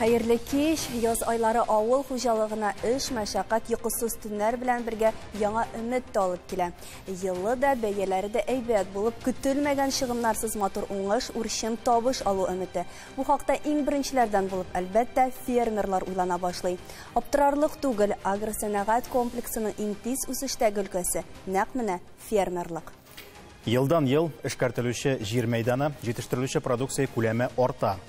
Хәерле кич! Яз айлары авыл хуҗалыгына эш, мәшәкать, йокысыз төннәр белән бергә яңа өмет тә алып килә. Елы да, бәяләре дә әйбәт булып, көтелмәгән чыгымнарсыз матур уңыш, үрчем, табыш алу өмете. Бу хакта иң беренчеләрдән булып, әлбәттә, фермерлар уйлана башлый. Аптырарлык түгел, агросәнәгать комплексының иң тиз үсештәге өлкәсе нәкъ менә фермерлык. Елдан-ел эшкәртелүче җир мәйданы, җитештерелүче продукция күләме арта.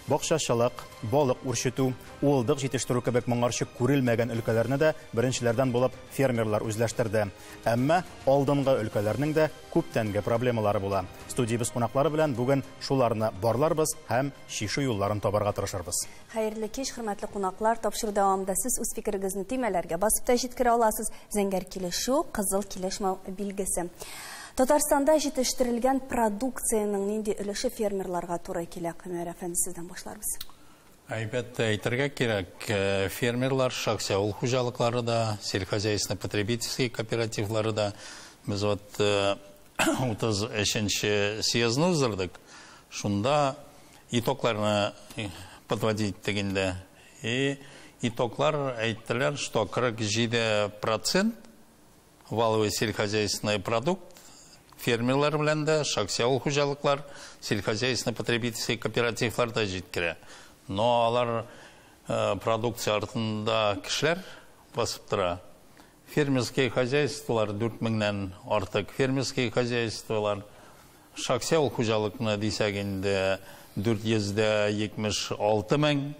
Бакчачылык, балык үрчетү, уылдык җитештерү кебек моңарчы күрелмәгән өлкәләрне дә беренчеләрдән булып фермерлар үзләштерде. Әмма алдынгы өлкәләрнең дә күптәнге проблемалары була. Студиябез кунаклары белән бүген шуларны барларбыз һәм чишү юлларын табарга тырышырбыз. Хәерле кич, хөрмәтле кунаклар. Тапшыру дәвамында сез үз фикерегезне төймәләргә басып та җиткерә аласыз. Зәңгәр килешү, кызыл килешмәү билгесе. Татарстанда җитештерелгән продукциянең нинди өлеше фермерларга туры килә? Камияр әфәнде, сездән башларбыз. Әлбәттә, әйтергә кирәк, фермерлар, шәхси авыл хуҗалыклары да, сельскохозяйственный потребительский кооперативлары да. Без вот 33 съездны уздырдык. Шунда итогларны подводить иттек инде. И итоглар әйттеләр, что 47% валовый сельскохозяйственный продукт фермерлар белән дә, шәхси авыл хуҗалыклар, сельскохозяйственный потребительский кооперативлар да җиткерә. Но алар продукция артында кешеләр басып тора. Фермерские хозяйстволар 4000-нән артык фермерские хозяйстволар. Шәхси авыл хуҗалыкны дисәк инде 476 мең.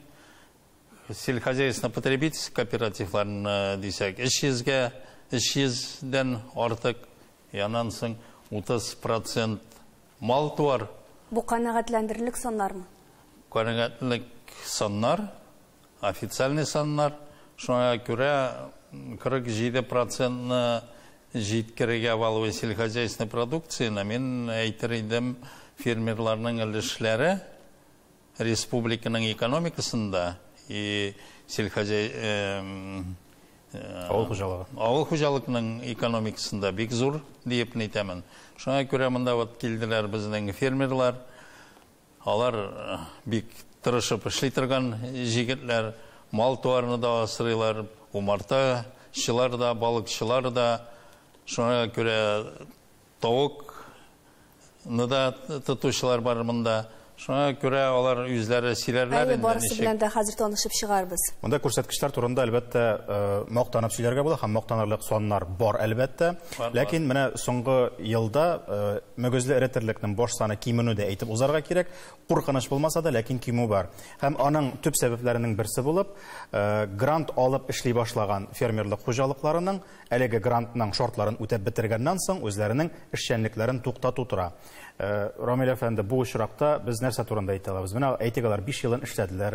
Сельскохозяйственный потребительский кооперативларны дисәк 300-гә, 300-дән артык. Яннан соң 30% мал туар. Бу канәгатьләндерерлек саннармы? Канәгатьлек саннар, официальный саннар. Шуңа күрә 47%-ны җиткерергә валовый сельскохозяйственной продукцияне мин әйтер идем, фермерларның өлешләре республиканың экономикасында и авыл хуҗалыгы. Авыл хуҗалыгының экономикасында бик зур диеп әйтәмен. Шуңа күрә монда вот килделәр безнең фермерлар. Алар бик тырышып эшли торган җегетләр, мал туарны да асрыйлар, умартачылар да, балыкчылар да. Шуңа күрә тавыкны да тотучылар бар монда. Шуңа күрә алар үзләре сөйләрләр Әйе, инде барысы ничек. белән дә хәзер танышып чыгарбыз. Монда күрсәткечләр турында әлбәттә мактанып сөйләргә була һәм мактанырлык саннар бар әлбәттә. Бар, Ләкин менә соңгы елда мөгезле эре терлекнең баш саны кименү дә әйтеп узарга кирәк. Куркыныч булмаса да, ләкин кимү бар. Һәм аның төп сәбәпләренең берсе булып, грант алып эшли башлаган фермерлык хуҗалыкларының әлеге грантның шартларын үтәп бетергәннән соң үзләренең эшчәнлекләрен туктату тора. Рамил әфәнде, бу очракта без нәрсә турында әйтә алабыз? Менә әйтик, алар 5 елын эшләделәр.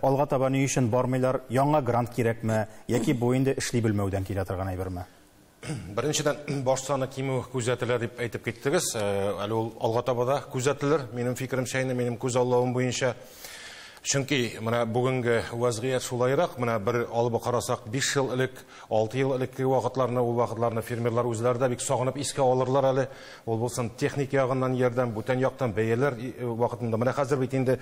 Алга таба ни өчен бармыйлар? Яңа грант кирәкме? Яки бу инде эшли белмәүдән килә торган әйберме? Беренчедән, баш саны кимү күзәтелә дип әйтеп киттегез. Әле ул алга таба да күзәтелер. Минем фикеремчә, инде минем күз аллавым буенча. Чөнки менә бүгенге вазгыять шулайрак, менә бер алып карасак, 5 ел элек, 6 ел элекке вакытларны, ул вакытларны фермерлар үзләре дә бик сагынып искә алырлар әле. Ул булсын техник ягыннан ярдәм, бүтән яктан бәяләр вакытында. Менә хәзер бит инде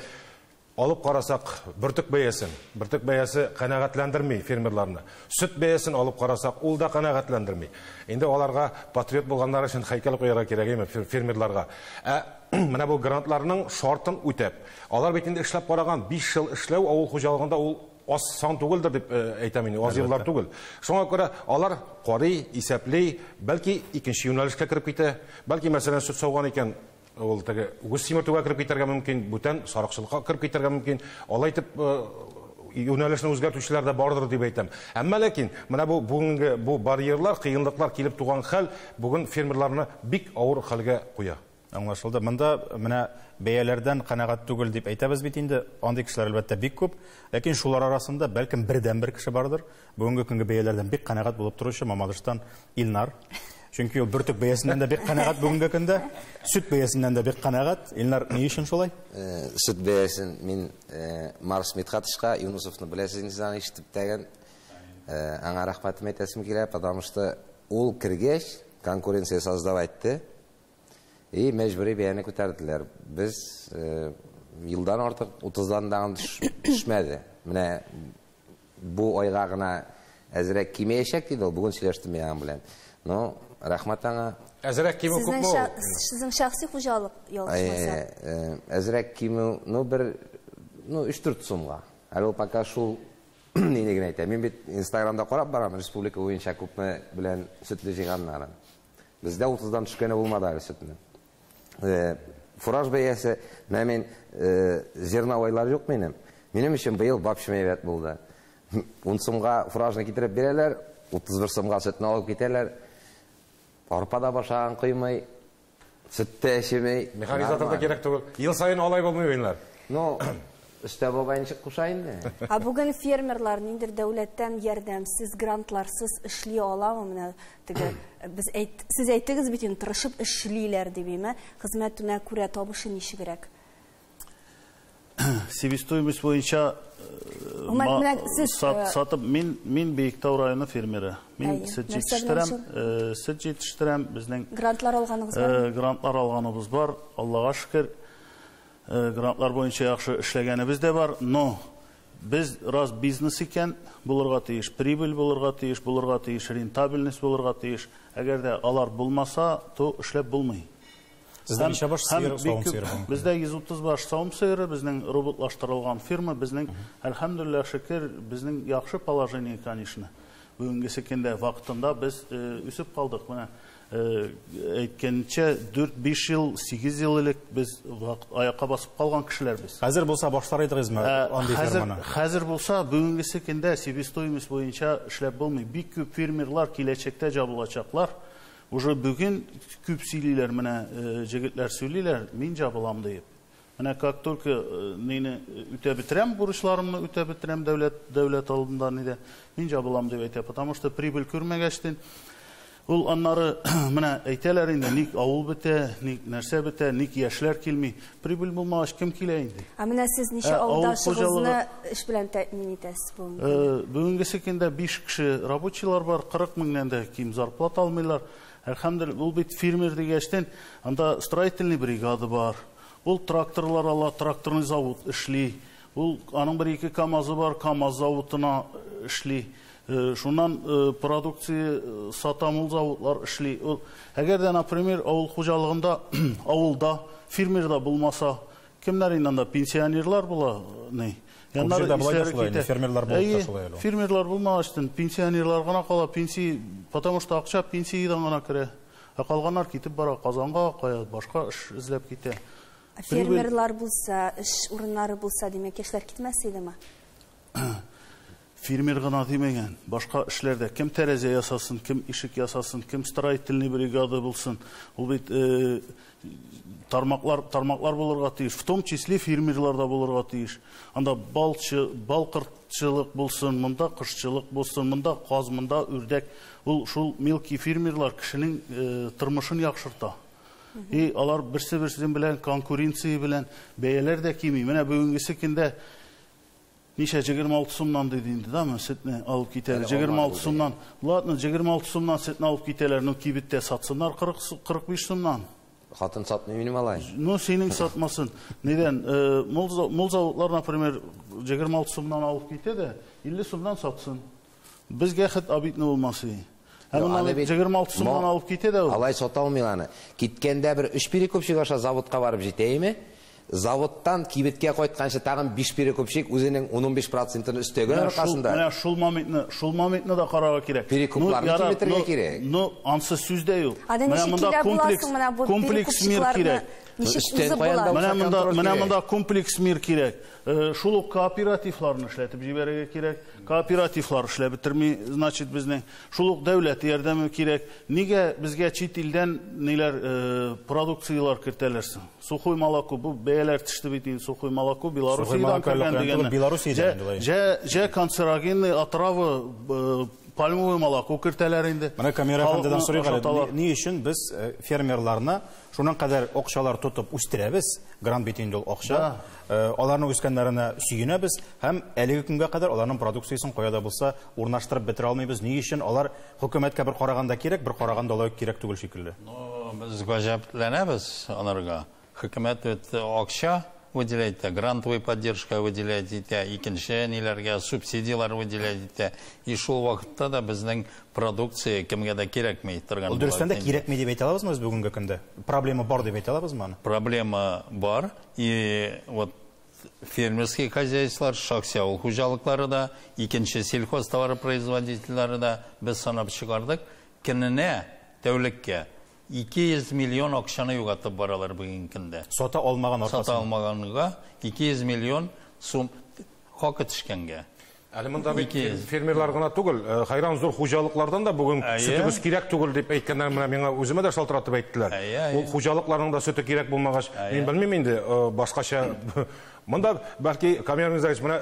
алып карасак, бөртек бәясен, бөртек бәясе канәгатьләндерми фермерларны. Сөт бәясен алып карасак, ул да канәгатьләндерми. Инде аларга патриот булганнар өчен һәйкәл куярга кирәк әйме фермерларга. Ә менә бу грантларның шартын үтәп, алар бит инде эшләп караган 5 ел эшләү авыл хуҗалыгында ул аз сан түгелдер дип әйтәм инде, аз еллар түгел. Шуңа күрә алар карый, исәпли, бәлки икенче юнәлешкә кереп китә, бәлки мәсәлән сөт сауган икән, ул теге үгез симертүгә кереп китәргә мөмкин, бүтән сарыкчылыкка кереп китәргә мөмкин. Алай итеп юнәлешне үзгәртүчеләр дә бардыр дип әйтәм. Әмма ләкин менә бу бүгенге бу барьерлар, кыенлыклар килеп туган хәл бүген фермерларны бик авыр хәлгә куя. Аңлашылды. Монда менә бәяләрдән канәгать түгел дип әйтәбез бит инде. Андый кешеләр әлбәттә бик күп. Ләкин шулар арасында бәлкем бердән-бер кеше бардыр. Бүгенге көнге бәяләрдән бик канәгать булып торучы Мамадыштан Илнар. Чөнки ул бөртек бәясеннән дә бик канәгать бүгенге көндә, сөт бәясеннән дә бик канәгать. Илнар, ни өчен шулай? Сөт бәясен мин Марс Мидхатовичка, Юнусовны беләсез инде, аны ишетеп тәген. Аңа рәхмәтем әйтәсем килә, потому что ул кергәч конкуренция создавать итте. И мәҗбүри бәяне күтәрделәр. Без елдан артык 30-дан да төшмәде. Менә бу айга гына әзрәк кимәячәк диде ул, бүген сөйләштем мин аның белән. Но рәхмәт аңа. Әзрәк кимү күпме ул? Сезнең шәхси хуҗалык ялгышмаса. Әзрәк кимү, ну бер, ну 3-4 сумга. Әле ул пока шул нине генә әйтә. Мин бит Инстаграмда карап барам, республика буенча күпме белән сөтле җыйганнарын. Бездә 30-дан төшкәне булмады әле сөтне. Фураж бәясе, менә мин зерновойлар юк минем. Минем өчен быел вообще әйбәт булды. 10 сумга фуражны китереп бирәләр, 31 сумга сөтне алып китәләр. Арпа да башаган куймый, сөт тә эчеми. Механизатор да кирәк түгел. Ел саен алай булмый уеннар. Ну, өстә бабай ничек куша инде. Ә бүген фермерлар ниндер дәүләттән ярдәмсез, грантларсыз эшли аламы? Менә теге без әйт, сез әйттегез бит инде, тырышып эшлиләр дип, име? Хезмәтенә күрә табышы ничегрәк? Себестоимость буенча сатып, мин Биектау районы фермеры. Мин сөт җитештерәм, сөт җитештерәм, безнең грантлар алганыбыз бар. Грантлар алганыбыз бар, Аллага шөкер. Грантлар буенча яхшы эшләгәнебез дә бар, но без раз бизнес икән, булырга тиеш прибыль булырга тиеш, булырга тиеш рентабельность булырга тиеш. Әгәр дә алар булмаса, то эшләп булмый. Сездә ничә баш сыер, савым сыеры? Бездә 130 баш савым сыеры, безнең роботлаштырылган фирма, безнең, әлхәмдүлилләһ шөкер, безнең яхшы положение, конечно. Бүгенгесе көндә вакытында без үсеп калдык. Менә әйткәнчә 4-5 ел, 8 ел элек без аякка басып калган кешеләр без. Хәзер булса башлар идегезме андый ферманы? Хәзер булса бүгенгесе көндә себестоимость буенча эшләп булмый. Бик күп фермерлар киләчәктә җабылачаклар. Уже бүген күп сөйлиләр, менә җегетләр сөйлиләр, мин җабылам диеп. Менә как только мине үтә бетерәм, бурычларымны үтә бетерәм дәүләт алдында нидә, мин җабылам дип әйтә, потому что прибыль күрмәгәчтен, ул аннары менә әйтәләр инде, ник авыл бетә, ник нәрсә бетә, ник яшьләр килми. Прибыль булмагач кем килә инде? Ә менә сез ничә авылдашыгызны эш белән тәэмин итәсез бүгенге? Бүгенгесе көндә 5 кеше рабочийлар бар, 40 меңнән дә ким зарплата алмыйлар. Әлхәмдүлилләһ, ул бит фермер дигәчтен, анда строительный бригада бар. Ул тракторлар ала, тракторный завод эшли. Ул аның бер-ике КАМАЗы бар, КАМАЗ заводына эшли. Шуннан продукция сатам, ул заводлар эшли. Ул, әгәр дә, например, авыл хуҗалыгында, авылда фермерда булмаса, кемнәр инде анда пенсионерлар була, ни? Яннары исләре китә. Фермерлар булып та шулай әле. Фермерлар булмагачтын пенсионерлар гына кала, пенсия, потому что акча пенсиядан гына керә. Ә калганнар китеп бара Казанга, кая башка эш эзләп китә. Фермерлар булса, эш урыннары булса, димәк, яшьләр китмәс идеме? Фермер гына димәгән, башка эшләрдә кем тәрәзә ясасын, кем ишек ясасын, кем строительный бригада булсын, ул бит тармаклар булырга тиеш, в том числе фермерлар да булырга тиеш. Анда балчы, балкыртчылык булсын, монда кошчылык булсын, монда каз, монда үрдәк. Ул шул мелкий фермерлар кешенең тормышын яхшырта. И алар берсе-берсе белән конкуренция белән бәяләр дә кими. Менә бүгенгесе көндә ничә 26 сумнан диде инде, да, сөтне алып китәләр. 26 сумнан. Ладно, 26 сумнан сөтне алып китәләр, но кибеттә сатсыннар 40-45 сумнан. Хатын сатмый минем алай. Ну, синең сатмасын. Нидән? Мол заводлар, например, 26 сумнан алып китә дә, 50 сумнан сатсын. Безгә хәт обидно булмасын. Ә моннан 26 сумнан алып китә дә ул. Алай сата алмый аны. Киткәндә бер 3 перекупщик аша заводка барып җитәме? Заводтан кибеткә кайтканчы тагын 5 перекупщик үзенең 15%-ын өстәгән аркасында. Менә шул моментны да карарга кирәк. Перекупларны киметергә кирәк. Ну, ансы сүз дә юк. Менә монда комплекс мир кирәк. Менә монда комплекс мир кирәк. Шул ук кооперативларны эшләтеп җибәрергә кирәк. Кооперативлар эшләп бетерми, значит, безнең шул ук дәүләт ярдәме кирәк. Нигә безгә чит илдән ниләр продукцияләр кертәләр соң? Сухой молоко, бу бәяләр төште бит инде, сухой молоко Белоруссиядән кергән дигәнне. Белоруссиядән. Җә канцерогенный отрава, пальмовый молоко кертәләр инде. Менә Камил әфәндедән сорыйк әле, ни өчен без фермерларны шуның кадәр акчалар тотып үстерәбез, грант бит инде ул акча, аларның үскәннәренә сөенәбез һәм әлеге көнгә кадәр аларның продукциясен кая да булса урнаштырып бетерә алмыйбыз. Ни өчен алар хөкүмәткә бер караганда кирәк, бер караганда алай кирәк түгел шикелле? Ну, без гаҗәпләнәбез аларга. Хөкүмәт бит акча выделять итә, грантовый поддержка выделять итә, икенче ниләргә субсидияләр выделять итә. И шул вакытта да безнең продукция кемгә дә кирәкми торган. Ул дөрестән дә кирәкми дип әйтә алабызмы без бүгенге көндә? Проблема бар дип әйтә алабызмы аны? Проблема бар. И вот фермерский хозяйстволар, шәхси авыл хуҗалыклары да, икенче сельхозтоваропроизводительләре дә без санап чыгардык. Көненә, тәүлеккә 200 миллион акчаны югалтып баралар бүгенге көндә. Сата алмаган аркасында. Сата алмаганга 200 миллион сум хакы төшкәнгә. Әле монда бит фермерлар гына түгел, хайран зур хуҗалыклардан да бүген сөтегез кирәк түгел дип әйткәннәр, менә миңа үземә дә шалтыратып әйттеләр. Ул хуҗалыкларның да сөте кирәк булмагач, мин белмим инде, башкача. Монда бәлки Камил Мирзаевич, менә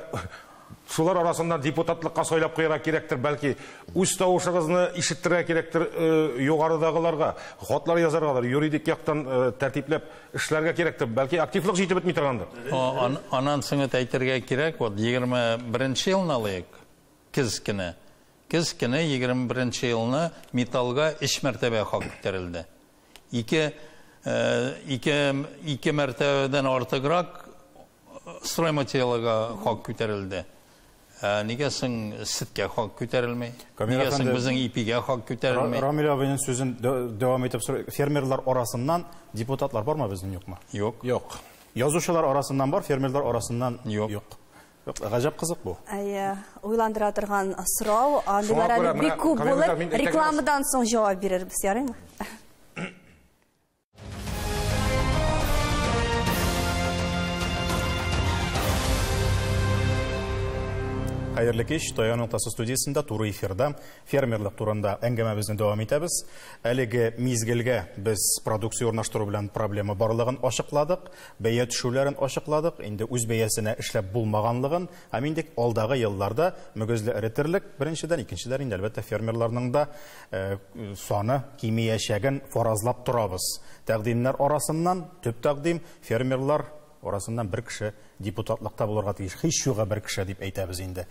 шулар арасыннан депутатлыкка сайлап куярга кирәктер, бәлки үз тавышыгызны ишеттерергә кирәктер югарыдагыларга, хатлар язаргадыр, юридик яктан тәртипләп эшләргә кирәктер, бәлки активлык җитеп бетми торгандыр. Аннан соң әйтергә кирәк, вот 21 елны алыйк, көз көне. Көз көне 21 елны металлга 3 мәртәбә хак күтәрелде. 2 мәртәбәдән артыграк стройматериалга хак күтәрелде. Нигә соң сөткә хак күтәрелми? Нигә соң безнең ипигә хак күтәрелми? Рамил абыйның сүзен дәвам итеп сорыйм. Фермерлар арасыннан депутатлар бармы безнең, юкмы? Юк. Юк. Язучылар арасыннан бар, фермерлар арасыннан юк. Юк. Гаҗәп кызык бу. Әйе, уйландыра торган сорау. Андыйлар әле бик күп булыр. Рекламадан соң җавап бирербез, ярыймы? Хәерле кич, Таяну ноктасы студиясендә туры эфирда фермерлык турында әңгәмәбезне дәвам итәбез. Әлеге мизгелгә без продукция урнаштыру белән проблема барлыгын ачыкладык, бәя төшүләрен ачыкладык, инде үз бәясенә эшләп булмаганлыгын һәм инде алдагы елларда мөгезле эре терлек беренчедән, икенчедән инде әлбәттә фермерларның да саны кимиячәген фаразлап торабыз. Тәкъдимнәр арасыннан төп тәкъдим фермерлар арасыннан бер кеше депутатлыкта булырга тиеш. Һич югы бер кеше дип әйтәбез инде.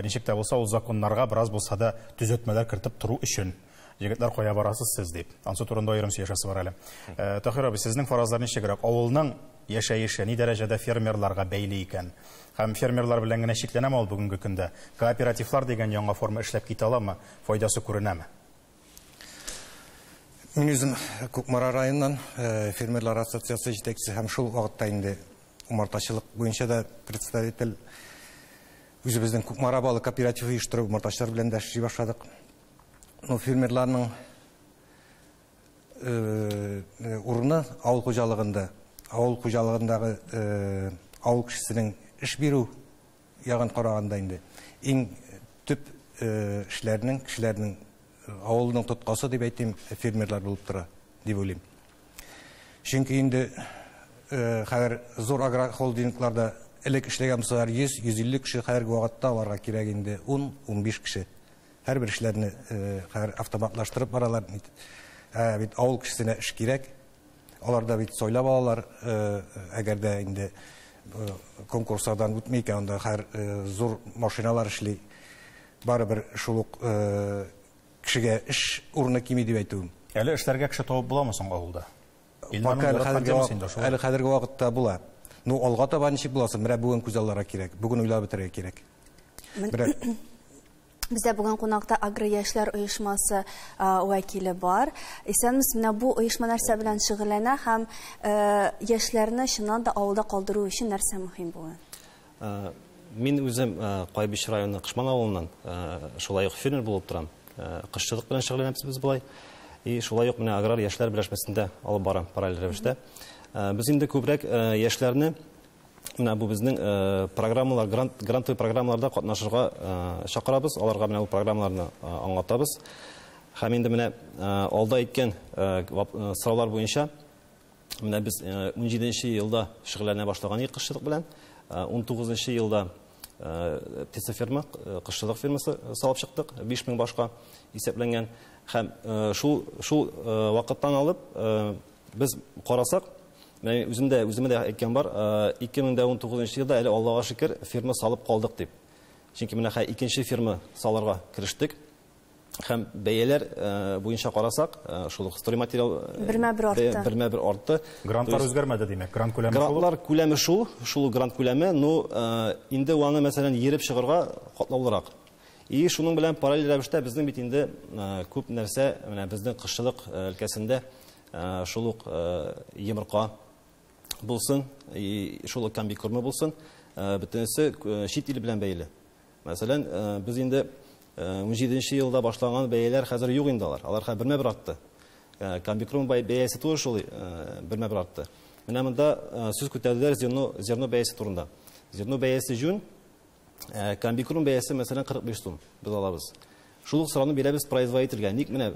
Ничек тә булса ул законнарга бераз булса да төзәтмәләр кертеп тору өчен. Егетләр, кая барасыз сез дип. Ансы турында аерым сөйләшәсе бар әле. Таһир абый, сезнең фаразлар ничегрәк? Авылның яшәеше ни дәрәҗәдә фермерларга бәйле икән? Һәм фермерлар белән генә чикләнәме ул бүгенге көндә? Кооперативлар дигән яңа форма эшләп китә аламы? Файдасы күренәме? Мин үзем Кукмара районыннан фермерлар ассоциациясе җитәкчесе һәм шул вакытта инде умартачылык буенча да представитель. Үзебезнең Кукмара балы кооперативы оештырып, умартачылар белән дә эшли башладык. Но фермерларның урыны авыл хуҗалыгында, авыл хуҗалыгындагы авыл кешесенең эш бирү ягын караганда инде иң төп эшләрнең, кешеләрнең авылның тоткасы дип әйтим, фермерлар булып тора дип уйлыйм. Чөнки инде хәзер зур агрохолдингларда элек эшләгән булсалар 100-150 кеше, хәзерге вакытта аларга кирәк инде 10-15 кеше. Һәрбер эшләрне хәзер автоматлаштырып баралар. Бит авыл кешесенә эш кирәк. Алар да бит сайлап алалар, әгәр дә инде конкурслардан үтми икән, анда хәзер зур машиналар эшли. Барыбер шул ук кешегә эш урыны кими дип әйтүем. Әле эшләргә кеше табып буламы соң авылда? Әле хәзерге вакытта була. Ну, алга таба ничек буласын, менә бүген күз алларга кирәк, бүген уйлап бетерергә кирәк. Бездә бүген кунакта Агрояшьләр оешмасы вәкиле бар. Исәнмесез, менә бу оешма нәрсә белән шөгыльләнә һәм яшьләрне чыннан да авылда калдыру өчен нәрсә мөһим бүген? Мин үзем Кайбыч районы Кышман авылыннан, шулай ук фермер булып торам. Кышчылык белән шөгыльләнәбез без болай. И шулай ук менә аграр яшьләр берләшмәсендә алып барам параллель рәвештә. Без инде күбрәк яшьләрне менә бу безнең программалар, грантовый программаларда катнашырга чакырабыз, аларга менә бу программаларны аңлатабыз. Һәм инде менә алда әйткән сораулар буенча менә без 17 елда шөгыльләнә башлаган идек кышчылык белән. 19 елда птицеферма, кышчылык фермасы салып чыктык, 5000 башка исәпләнгән. Һәм шул вакыттан алып без карасак, мен үземдә дә әйткән бар, 2019 елда әле Аллага шөкер ферма салып калдык дип. Чөнки менә хәзер икенче ферма салырга керештек. Һәм бәяләр буенча карасак, шул ук стройматериал бермә-бер артты. Бермә-бер артты. Грантлар үзгәрмәде, димәк, грант күләме шул. Грантлар күләме шул, шул грант күләме, но инде аны, мәсәлән, ереп чыгарга катлаулырак. И шуның белән параллель рәвештә безнең бит инде күп нәрсә, менә безнең кышчылык өлкәсендә шул ук йомырка булсын, и шул ук комбикорма булсын, бөтенесе чит ил белән бәйле. Мәсәлән, без инде 17 елда башланган бәяләр хәзер юк инде алар. Алар хәзер бермә-бер артты. Комбикорм бәясе тоже шул бермә-бер артты. Менә монда сүз күтәрделәр зерно бәясе турында. Зерно бәясе җүн, комбикорм бәясе, мәсәлән, 45 сум без алабыз. Шул ук сорауны бирәбез производительгә. Ник менә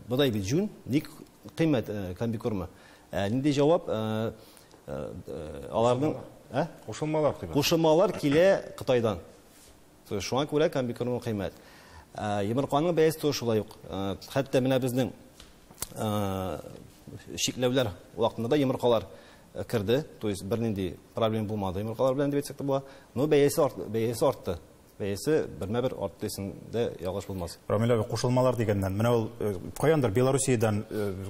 бодай бит җүн, ник кыйммәт комбикормы? Нинди җавап? Аларның, ә? Кушылмалар кыйммәт. Кушылмалар килә Кытайдан. Шуңа күрә комбикормы кыйммәт. Йомырканың бәясе тоже шулай ук. Хәтта менә безнең чикләүләр вакытында да йомыркалар керде, то есть бернинди проблема булмады йомыркалар белән дип әйтсәк тә була. Но бәясе артты, бәясе артты. Бәясе бермә-бер артты дисең дә ялгыш булмас. Рамил абый, кушылмалар дигәннән, менә ул каяндыр Белоруссиядән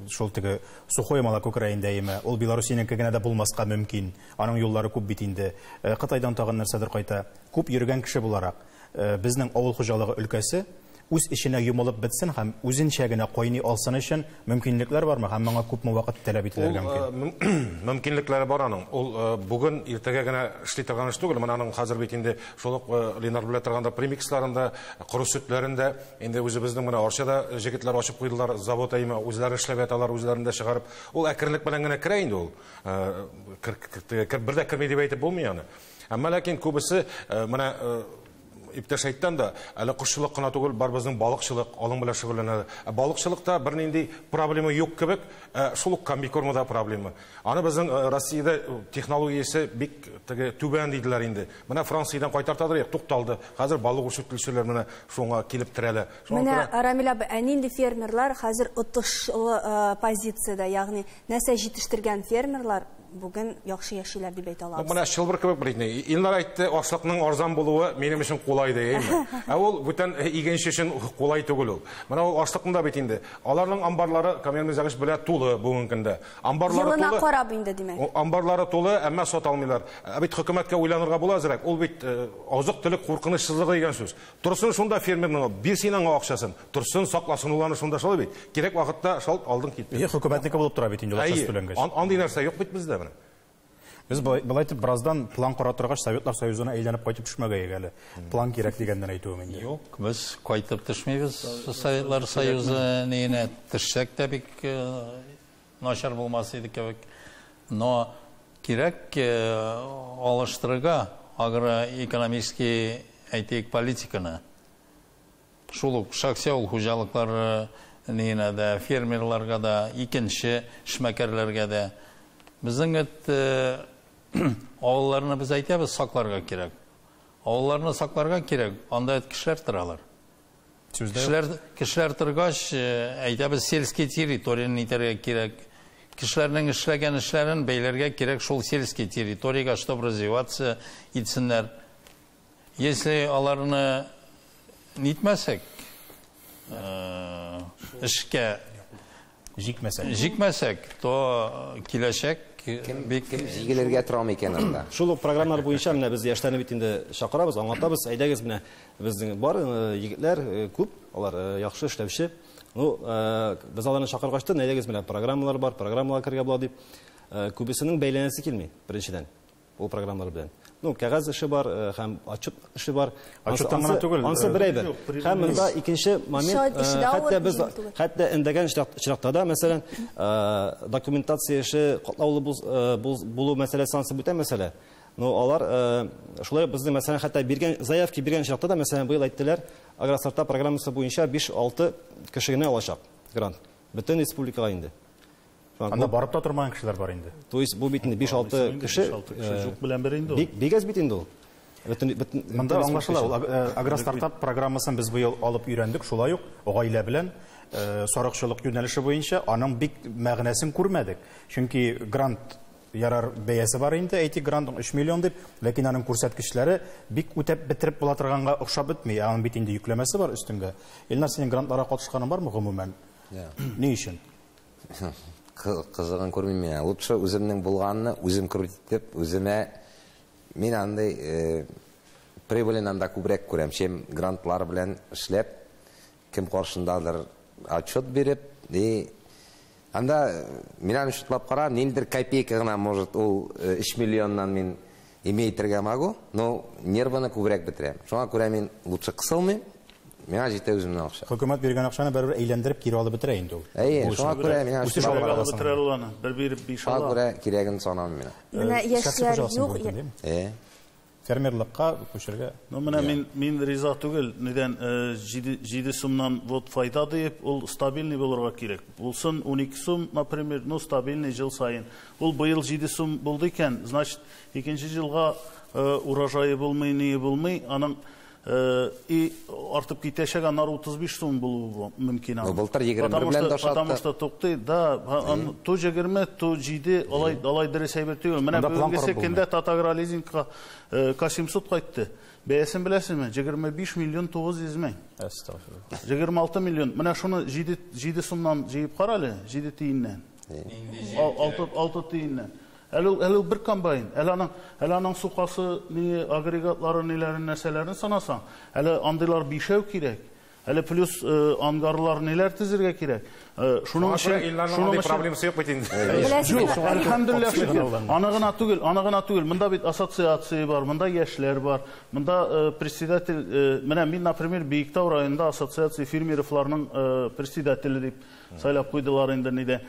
шул теге сухое молоко керә инде, әйеме? Ул Белоруссиянеке генә дә булмаска мөмкин. Аның юллары күп бит инде. Кытайдан тагын нәрсәдер кайта. Күп йөргән кеше буларак, безнең авыл хуҗалыгы өлкәсе үз эченә йомылып бетсен һәм үзенчә генә кайный алсын өчен мөмкинлекләр бармы һәм моңа күпме вакыт таләп ителергә мөмкин? Мөмкинлекләре бар аның. Ул бүген иртәгә генә эшли торган эш түгел. Менә аның хәзер бит инде шул ук Ленар белә торганда премиксларында, коры сөтләрендә инде үзебезнең менә Арчада җегетләр ачып куйдылар завод әйме, үзләре эшләп яталар, үзләрендә чыгарып. Ул әкренлек белән генә керә инде ул. Бер дә керми дип әйтеп булмый аны. Әмма ләкин күбесе менә иптәш әйттән дә, әле кошчылык кына түгел, бар безнең балыкчылык, алың белән шөгыльләнә. Балыкчылыкта бернинди проблема юк кебек, шул ук комбикормада проблема. Аны безнең Россиядә технологиясе бик теге түбән диделәр инде. Менә Франциядән кайтартадыр, юк, тукталды. Хәзер балык үрчетүчеләр менә шуңа килеп терәлә. Шуңа Менә, күрә Рамил абый, ә нинди фермерлар хәзер отышлы позициядә, ягъни нәрсә җитештергән фермерлар бүген яхшы яшиләр дип әйтә алабыз? Менә чылбыр кебек бер инде. Илнар әйтте, ашлыкның арзан булуы минем өчен кулай ди, әйме? Ә ул бүтән игенче өчен кулай түгел ул. Менә ул ашлыкның да бит инде. Аларның амбарлары Камил Мирзаевич белә тулы бүгенге көндә. Амбарлары Елына тулы. карап инде, димәк. О, амбарлары тулы, әмма сата алмыйлар. Ә бит хөкүмәткә уйланырга була әзрәк. Ул бит азык-төлек куркынычсызлыгы дигән сүз. Торсын шунда фермерның, бирсен аңа акчасын. Торсын, сакласын ул аны шунда шулай бит. Кирәк вакытта шалт алдың китте. Е, хөкүмәтнеке булып тора бит инде ул акчасы Әйе, түләнгәч. андый нәрсә юк бит бездә менә. Без былай итеп бераздан план кора торгач, Советлар Союзына әйләнеп кайтып төшмәгәйек әле. План кирәк дигәннән әйтүем инде. Юк, без кайтып төшмибез Советлар Союзы нигенә. Төшсәк тә бик начар булмас иде кебек. Но кирәк алыштырырга агроэкономический, әйтик, политиканы. Шул ук шәхси авыл хуҗалыклары нигенә дә, фермерларга да, икенче эшмәкәрләргә дә. Безнең бит авылларны без әйтәбез, сакларга кирәк. Авылларны сакларга кирәк, анда бит кешеләр торалар. Сүздә юк. Кешеләр торгач, әйтәбез, сельский территорияне итәргә кирәк. Кешеләрнең эшләгән эшләрен бәйләргә кирәк шул сельский территориягә, чтобы развиваться итсеннәр. Если аларны нитмәсәк, эшкә Җикмәсәк. җикмәсәк, то киләчәк бик Кем җигелергә тора микән анда? Шул ук программалар буенча менә без яшьләрне бит инде чакырабыз, аңлатабыз. Әйдәгез, менә безнең бар егетләр күп, алар яхшы эшләүче. Без аларны чакыргач та, әйдәгез, менә программалар бар, программалар керергә була дип. Күбесенең бәйләнәсе килми, беренчедән, ул программалар белән. Кәгазь эше бар һәм отчет эше бар. Отчеттан гына түгел, Ансы бер әйбер. Юк, Һәм монда икенче момент, Шат эше дә авыр, хәтта без җиңел түгел. хәтта эндәгән очракта да, мәсәлән, документация эше катлаулы булу мәсьәләсе ансы бүтән мәсьәлә. Но алар шулай безнең, мәсәлән, хәтта биргән заявки биргән очракта да, мәсәлән, быел әйттеләр, Агростартап программасы буенча биш-алты кеше генә алачак грант. Бөтен республикага инде. Шуңа Анда күп барып та тормаган кешеләр бар инде. То есть бу бит инде биш-алты Инде кеше, биш-алты кеше юк белән бер инде ул. бик әз бит инде ул. Бөтен Монда бөтен аңлашыла, ул республика Агростартап программасын без быел алып өйрәндек, шулай ук гаилә белән сарыкчылык юнәлеше буенча аның бик мәгънәсен күрмәдек. Чөнки грант Ярар, бәясе бар инде, әйтик, грантның 3 миллион дип, ләкин аның күрсәткечләре бик үтәп бетереп була торганга охшап бетми. Аның бит инде йөкләмәсе бар өстеңгә. Илнар, синең грантларга катышканың бармы гомумән? Ни өчен? Кызыгын күрмим мин. Лучше үземнең булганны үзем крутить итеп, үземә мин андый прибылен анда күбрәк күрәм, чем грантлар белән эшләп, кем каршындадыр отчет биреп, и анда мин аны шутлап карам, ниндидер копейка гына, может, ул 3 миллионнан мин иметь итәргә могу, но нервыны күбрәк бетерәм. Шуңа күрә мин лучше кысылмыйм, миңа җитә үземнең акча. Хөкүмәт биргән акчаны барыбер әйләндереп кире алып бетерә инде ул. Әйе, шуңа күрә миңа үсеш алып барасың. Бетерә ул аны, бер биреп 5 Шуңа ала. күрә кирәген санамыйм мин. Менә яшьләр юк. Фермерлыкка күчәргә. Ну, менә мин риза түгел, нидән 7 сумнан вот файда диеп, ул стабильный булырга кирәк. Булсын 12 сум, например, ну стабильный ел саен. Ул быел 7 сум булды икән, значит, икенче елга урожае булмый, ни булмый, аның и артып китәчәк, аннары 35 сум булуы мөмкин. Ну, былтыр 21 белән дә Потому что туктый, да, то 20, то 7, алай дөрес әйбер түгел. Менә бүгенге көндә Татагролизингка К700 кайтты. Бәясен беләсезме? 25 миллион 900 мең. Әстәгъфирулла. 26 миллион. Менә шуны 7 сумнан җыеп кара әле, 7 тиеннән. 6 тиеннән. Әле ул бер комбайн, әле аның сукасы, ни агрегатлары, ниләрен, нәрсәләрен санасаң, әле андыйлар бишәү кирәк. Әле плюс ангарлар ниләр төзергә кирәк. Шуның өчен андый проблемасы юк бит инде. Юк, әлхәмдүлилләһ шөкер. Аны гына түгел, аны гына түгел. Монда бит ассоциация бар, монда яшьләр бар, монда председатель, менә мин, например, Биектау районында ассоциация фермеровларның председателе дип сайлап куйдылар инде нидә.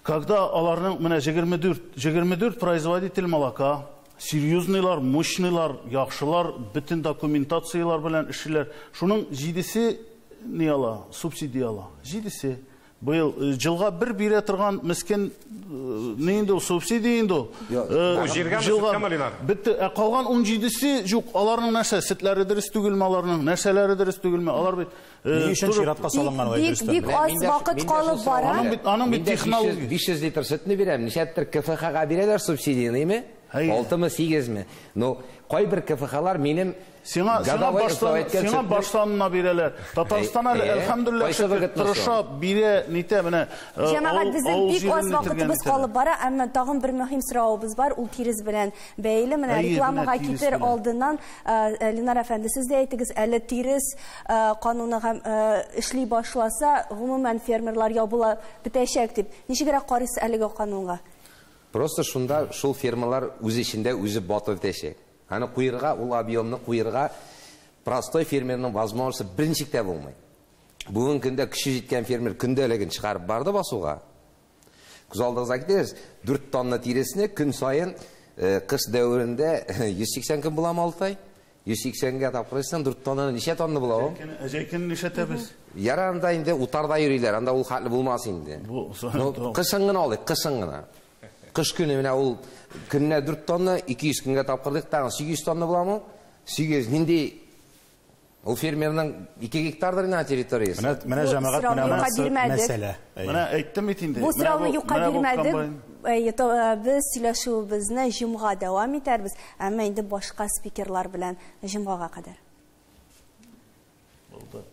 Когда аларның менә 24 производитель молока, серьезныйлар, мощныйлар, яхшылар, бөтен документациялар белән эшлиләр. Шуның 7-се ни ала, субсидия ала. 7-се. Быел җылга бер бирә торган мескен ни инде ул, субсидия инде ул. Бу җиргәме, сөткәме, Ленар? Бетте. Ә калган 17-се юк. Аларның нәрсә, сөтләре дөрес түгелме аларның, нәрсәләре дөрес түгелме? Алар бит Ни өчен чиратка салынган алай дөрес Бик аз вакыт калып бара. Аның бит технология. 500 литр сөтне бирәм, ничәдер КФХ-га бирәләр субсидияне, име? 6-мы, 8-ме? Но кайбер КФХ-лар минем Сиңа баштанына бирәләр. Татарстан әле, әлхәмдүлилләһ, шөкер, тырыша, бирә, нитә, менә. Җәмәгать, безнең бик аз вакытыбыз калып бара, әмма тагын бер мөһим соравыбыз бар, ул тирес белән бәйле. Менә рекламага китер алдыннан, Ленар әфәнде, сез дә әйтегез, әле тирес кануны һәм эшли башласа, гомумән фермерлар ябыла бетәчәк дип. Ничегрәк карыйсыз әлеге канунга? Просто шунда шул фермалар үз эчендә үзе батып бетәчәк. Аны куерга, ул объемны куерга простой фермерның возможности берничек тә булмый. Бүгенге көндә көче җиткән фермер көндәлеген чыгарып барды басуга. Күз алдыгызга китерегез, 4 тонна тиресне көн саен кыш дәверендә 180 көн буламы, Алтай? 180-гә тапкырсаң 4 тоннаны ничә тонна була ул? Җәйкен ничә тәбез? Ярар, анда инде утарда йөриләр, анда ул хәтле булмас инде. Кышын гына алыйк, кышын гына. Кыш көне менә ул көненә 4 тонна, 200 көнгә тапкырдык, тагын 800 тонна буламы? 800 нинди ул фермерның 2 гектардыр инде территориясе. Менә җәмәгать, менә монысы мәсьәлә. Менә әйттем бит инде. Бу сорауны юкка бирмәдек. Без сөйләшүебезне җомга дәвам итәрбез, әмма инде башка спикерлар белән җомгага кадәр. Булды.